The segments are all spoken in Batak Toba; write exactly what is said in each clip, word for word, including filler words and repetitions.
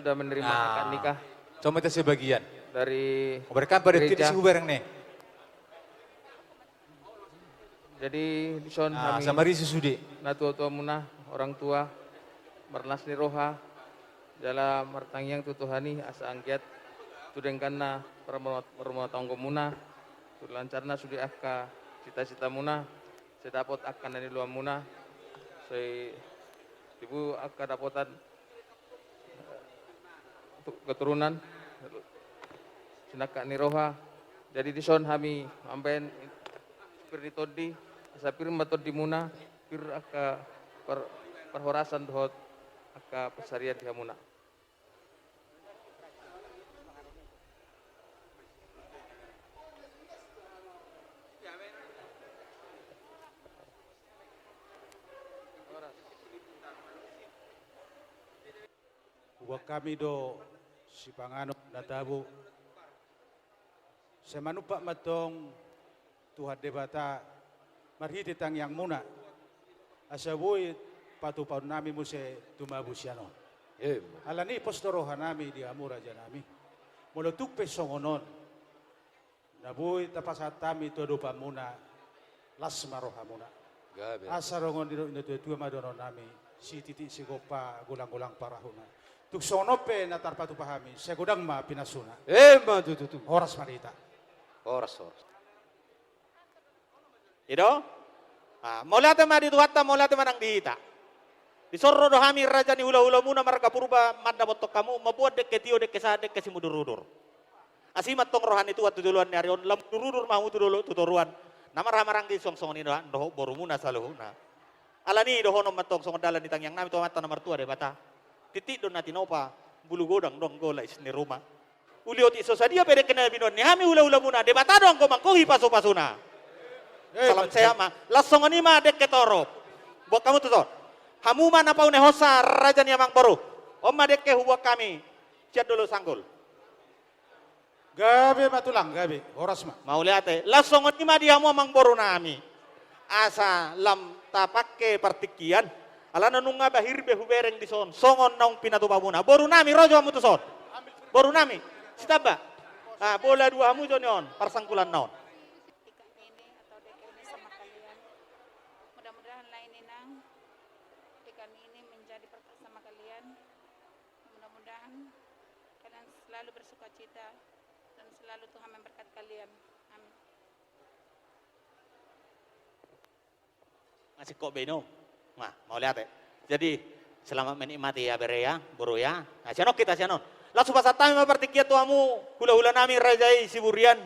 Sudah menerima akad nikah. Cuma itu sebagian. Dari gereja. Hubereng ni. Jadi, dison hami samarisi sude. Natuatua muna, orang tua, marlas ni roha, jala martangiang tu Tuhan i asa anggiat tu dengganna parrumah, parrumah tangga muna, tu lancarna sude angka cita-cita muna, sai dapot angka na niloan muna, sai tibu angka dapotan tu-, keturunan, sinangkap ni roha. Jadi dison hami mambahen pir ni tondi, asa pir ma tondi muna, pir angka par-, parhorasan dohot angka pansarian di hamuna. Huboan hami do sipanganon na tabo. Sai manumpak ma antong Tuhan Debata marhite tangiang muna, asa boi patupahon nami muse tu mabusian on. Alani i pos do roha nami di hamu raja nami. Molo tung pe songon on, na boi tapasahat hami tu adopan muna, las ma roha muna. Asa rongon ni natuatua ma dohonon nami, sititi sigompa, golanggolang parahuna. Tung songon on pe na tarpatupa hami, sai godang ma pinasuna. Emma tutu. Horas ma di hita. Horas, horas. I do? Ah, mauliate ma di Tuhanta, mauliate ma nang di hita. Dison ro do hami raja ni hulahulamuna marga Purba mandapothon hamu, mamboan dengke tio, dengke sahat, dengke simudurudur. Asi ma antong roha ni Tuhan tu joloan ni ari on, lam mudurudur ma hamu tu dolok tu toruan. Na marhahamaranggi suang songon i dohot borumuna saluhutna. Alani i dohonon ma antong songon dalan ni tangiang nami tu Amanta na martua Debata. Tintin do na tinopa, bulu godang do anggo lais ni ruma. Uli otik so sadia pe dengke na binoan ni hami hulahulamuna, Debata do anggo manggohi pasupasuna. Salam sehat ma. Las songon i ma dengke torop. Boan hamu tuson. Hamu ma na paunehonsa raja ni amangboru. On ma dengke huboan hami sian Dolok Sanggul. Gabe ma tulang, gabe. Horas ma. Mauliate. Las songon i ma di hamu amangboru nami. Asa lam tapangke partingkian. Alana nunga bahir be hubereng dison songon naung pinatupamuna. Boru nami, ro jo hamu tuson. Boru nami. Sitamba. Ah, bola dua hamu jo ni on parsangkulanna on. Mudah-mudahan lain inang, pernikahan ini menjadi berkat sama kalian. Mudah-mudahan kalian selalu bersukacita dan selalu Tuhan memberkati kalian. Amin. Masih kok beno. Nah, mauliate. Jadi, selamat menikmati ya, bere ya, boru ya. Nah, sian on hita, sian on. Langsung pasahat hami ma partingkian tu hamu, hulahula nami, raja i Siburian.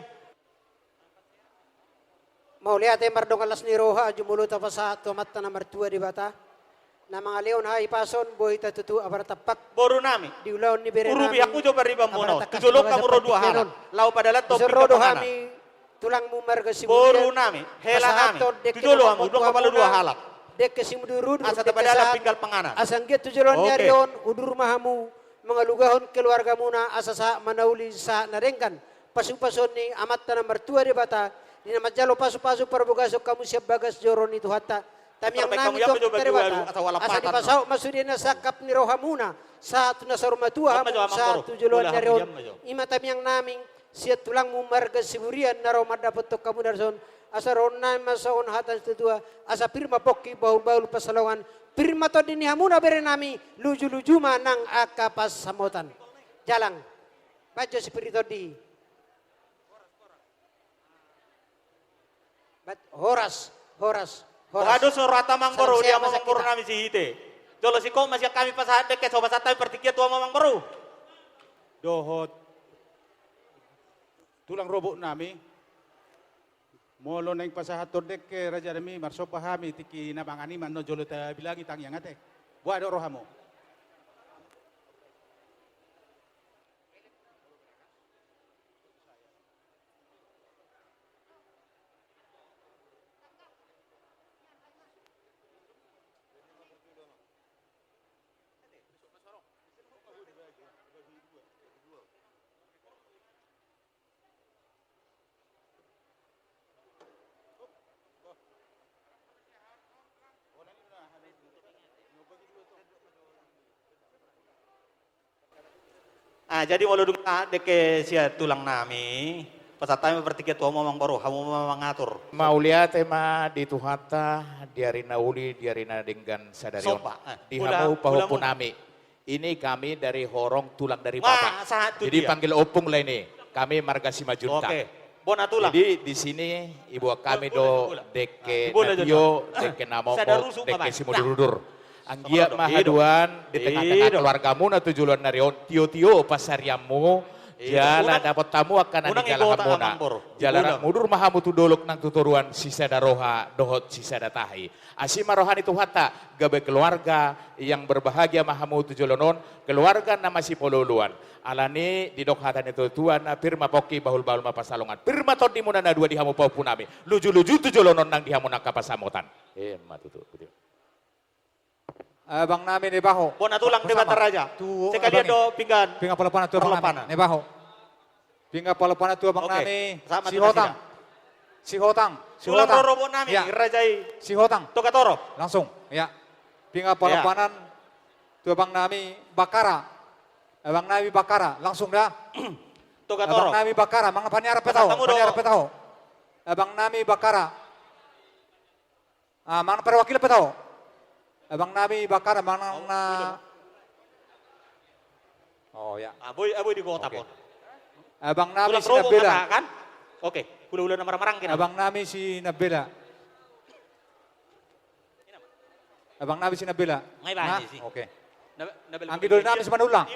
Mauliate, mardongan las ni roha, jumolo tapasahat tu Amanta na martua Debata. Na mangalehon hahipason, boi hita tutu apala tampak. Boru nami. Di ulaon ni bere nami. Urupi hamu jo pariban muna on. Tu jolo hamu ro dua halak. Laho padalan tu pinggan panganan. Boru nami. Tulangmu marga Siburian. Boru nami. Hela nami. Tu jolo hamu, dua kepala dua halak. Dengke simudurudur, asa tapadalan pinggan panganan. Asa anggiat tu joloan ni ari on, udur ma hamu. Mangalugahon keluargamuna asa sahat ma na uli sahat na denggan. Pasupasuon ni Amanta na martua Debata, di na manjalo pasupasu parbagason hamu sian bagas joro ni Tuhanta. Tamiang nami tongtong tu Debata, asa dipasaut ma sude na sangkap ni rohamuna, sahat tu na saur matua hamu, sahat tu joloan ni ari on. I ma tamiang nami, sian tulangmu marga Siburian na ro mandapothon hamu na dison, asa dohonon nami ma songon hata ni situatua, asa pir ma pongki bahulbahul pansalongan, pir ma tondi ni hamuna bere nami, lujuluju ma nang angka pansamotan. Jalang. Baen jo si pir ni tondi. Bat, horas, horas, horas. Boha do so rohanta amangboru, di hamu amangboru nami Sihite. Jolo singkop ma sian hami pasahat dengke, so pasahat hami partingkian tu hamu amangboru. Dohot tulang rorobot nami. Molo naeng pasahathon dengke raja nami, marsomba hami tingki na mangan i ma annon, jolo tabilangi tangiang ate. Boha do rohamu? Jadi molo dung dengke sian tulang nami, pasahat hami ma partingkian tu hamu amangboru, hamu ma mangatur. Mauliate ma di Tuhanta, di ari na uli, di ari na denggan sadari on. Somba, eh, di hamu pahompu nami. Ini kami dari horong tulang dari papa. Jadi panggil ompung lah ini. Kami marga Simanjuntak. Oke. Bona tulang. Jadi di sini diboan hami do dengke na tio, dengke na moko, dengke simudurudur. Anggiat ma haduan di tengah-tengah keluargamuna tu joloan ni ari on, tio-tio pansarianmu, jala dapot hamu angka na nigalahanmuna. Jala rap mudur ma hamu tu dolok nang tu toruan sisada roha dohot sisada tahi. Asi ma roha ni Tuhanta, gabe keluarga yang berbahagia ma hamu tu joloan on, keluarga na masipaolo-oloan. Alani didok hata ni natua-tua, na pir ma pongki, bahul-bahul ma pansalongan. Pir ma tondimuna na dua di hamu pahompu nami. Luju-luju tu joloan on nang di hamu angka pansamotan. Emma tutu. Abang nami Nebaho. Bona tulang Debata Raja. Sekalian do pinggan. Pinggan palopanan tu abang nami Nebaho. Pinggan palopanan tu abang nami Sihotang. Sihotang. Sihotang. Tulang rorobot nami, raja i. Sihotang. Togatoro. Langsung, ya. Pinggan palopanan tu abang nami Bakara. Abang nami Bakara, langsung da. Togatoro. Abang nami Bakara, manang paniaran pe taho, paniaran pe taho. Abang nami Bakara. Ah, manang perwakilan pe taho. Abang nami Bakara, manang na. Oh, ya. Ah, boi, ah, boi di kota pon. Abang nami Sinambela. Oke, hula-hula na marhamaranggi. Abang nami Sinambela. Abang nami Sinambela. Oke. Anggi doli nami Simanullang.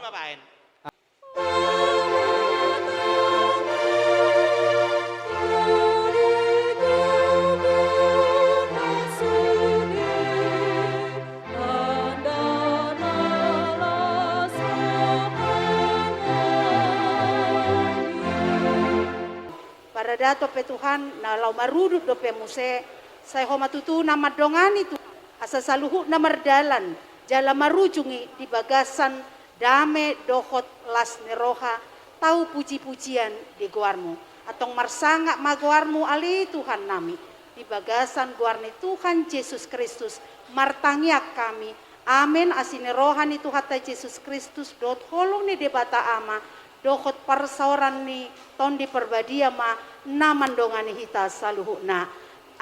Paradaton pe Tuhan, na laho marudut dope muse, sai Ho ma tutu na mandongani Tuhan, asa saluhutna mardalan jala marujung i di bagasan dame dohot las ni roha, tau puji-pujian di goarMu. Antong marsangap ma goarMu ale Tuhan nami, di bagasan goar ni Tuhan Jesus Kristus martangiang hami. Amen. Asi ni roha ni Tuhanta Jesus Kristus dohot holong ni Debata Ama dohot parsaoran ni Tondi Parbadia ma na mandongani hita saluhutna.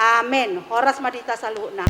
Amen. Horas ma di hita saluhutna.